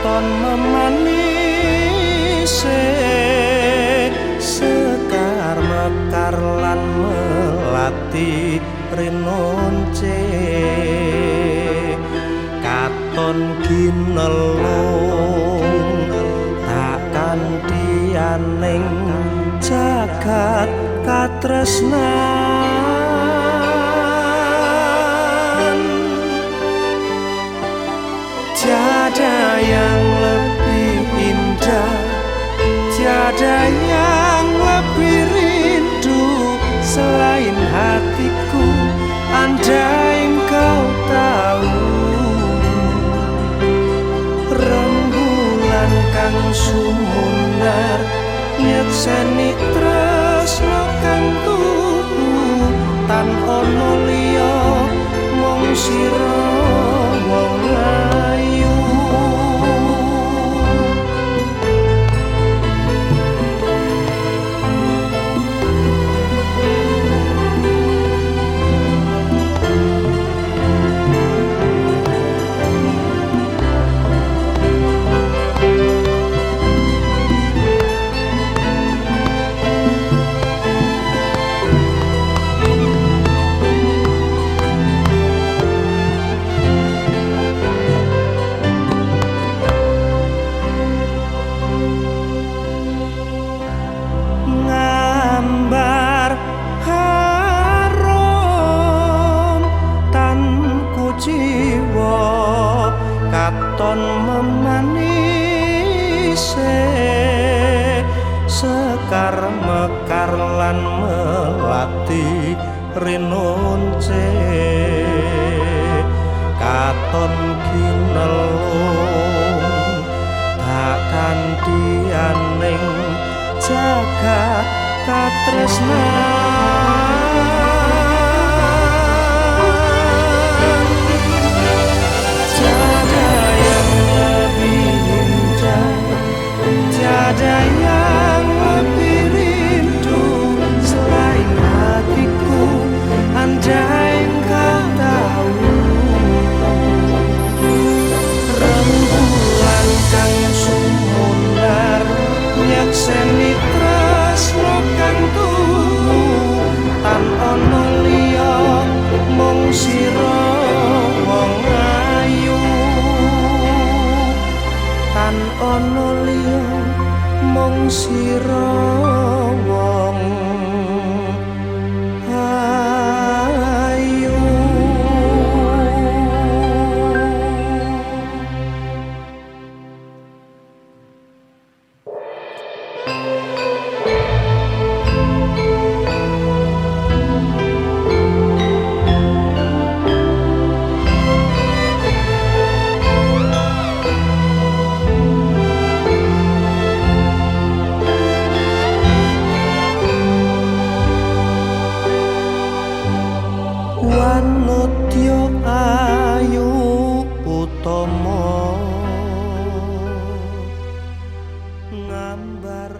Katon memanise sekar mekar lan melati rinonce. Katon ginelung tak kandianing jagat katresnan. Tiada yang lebih indah, tiada yang lebih rindu selain hatiku, andai engkau tahu. Rembulan kang sumunar nyekseni tresno kang tuhu, tan ono liya mung sira wong ayu. Ngambar harum tan kuciwa, katon memanise sekar mekar lan melati rinonce. Katon ginelung tak kandianing jagat katresnan. Tiada yang lebih indah, tiada yang lebih rindu selain hatiku, andai engkau tahu. Rembulan kang sumunar nyekseni tresno kang tuhu, tan ono liya mung sira wong ayu. Tan ono liya mung sira wong ayu. Wanodya ayu utama ngambar.